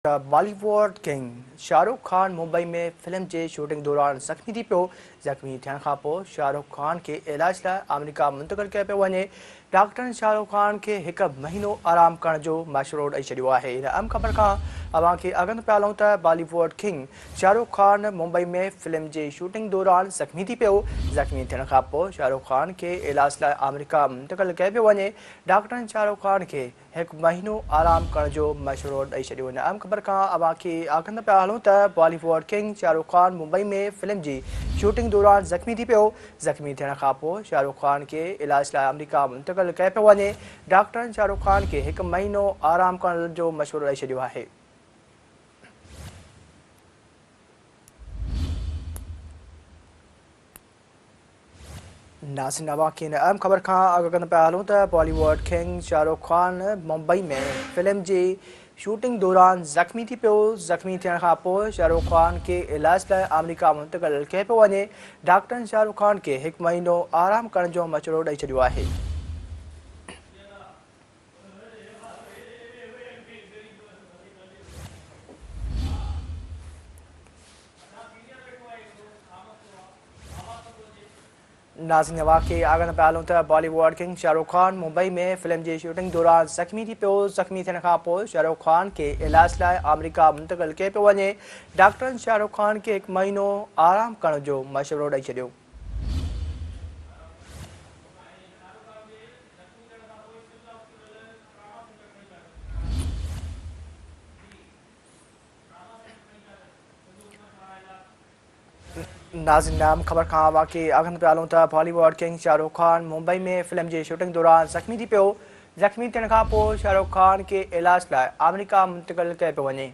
Bollywood king Shahrukh Khan Mumbai ۾ film جي shooting دوران زخمي ٿي پيو، زخمي ٿيڻ کانپوء شاهه رخ خان کي علاج لاء آمريڪا منتقل ڪيو پيو وڃي، ڊاڪٽرن شاهه رخ خان کي هڪ مهينو آرام ڪرڻ جو مشورو ڏئي ڇڏيو آهي. هن اهم خبر کان اوهان کي آگاهه پيا هلون ته Bollywood king Shah Rukh Khan Mumbai ۾ film جي شوٽنگ دوران زخمي ٿي پيو، زخمي ٿيڻ کانپوء شاهه رخ خان کي علاج لاء آمريڪا منتقل ڪيو پيو وڃي، ڊاڪٽرن شاهه رخ خان کي هڪ مهينو آرام ڪرڻ جو مشورو ڏئي ڇڏيو. هن اهم خبر کان اوهان کي آگاهه پيا هلون ته Bollywood king Shah Rukh Khan Mumbai ۾ film جي شوٽنگ دوران زخمي ٿي پيو. زخمي ٿيڻ کانپوء شاهه رخ خان کي علاج لاء آمريڪا منتقل ڪيو پيو وڃي. ڊاڪٽرن شاهه رخ خان کي هڪ مهينو آرام ڪرڻ جو مشورو ڏئي ڇڏيو آهي. ناظرين اوهان کي هن اهم خبر کان آگاهه ڪندا پيا هلون ته Bollywood king Shah Rukh Khan Mumbai ۾ film جي شوٽنگ دوران زخمي ٿي پيو، زخمي ٿيڻ کان پوء شاهه رخ خان کي علاج لاء آمريڪا منتقل ڪيو پيو وڃي، ڊاڪٽرن شاهه رخ خان کي هڪ مهينو آرام ڪرڻ جو مشورو ڏئي ڇڏيو آهي. ناظرين اوهان کي آگاهه پيا هلون ته Bollywood king Shah Rukh Khan Mumbai ۾ film جي شوٽنگ دوران زخمي ٿي پيو، زخمي ٿيڻ کان پوء شاهه رخ خان کي علاج لاء آمريڪا منتقل ڪيو پيو وڃي، ڊاڪٽرن شاهه رخ خان کي هڪ مهينو آرام ڪرڻ جو مشورو ڏئي ڇڏيو. ناظرين اهم خبر کان اوهان کي آگاهه پيا هلون ته Bollywood king Shah Rukh Khan Mumbai ۾ film جي شوٽنگ دوران زخمي ٿي پيو، زخمي ٿيڻ کان پوء شاهه رخ خان کي علاج لاء آمريڪا منتقل ڪيو پيو وڃي.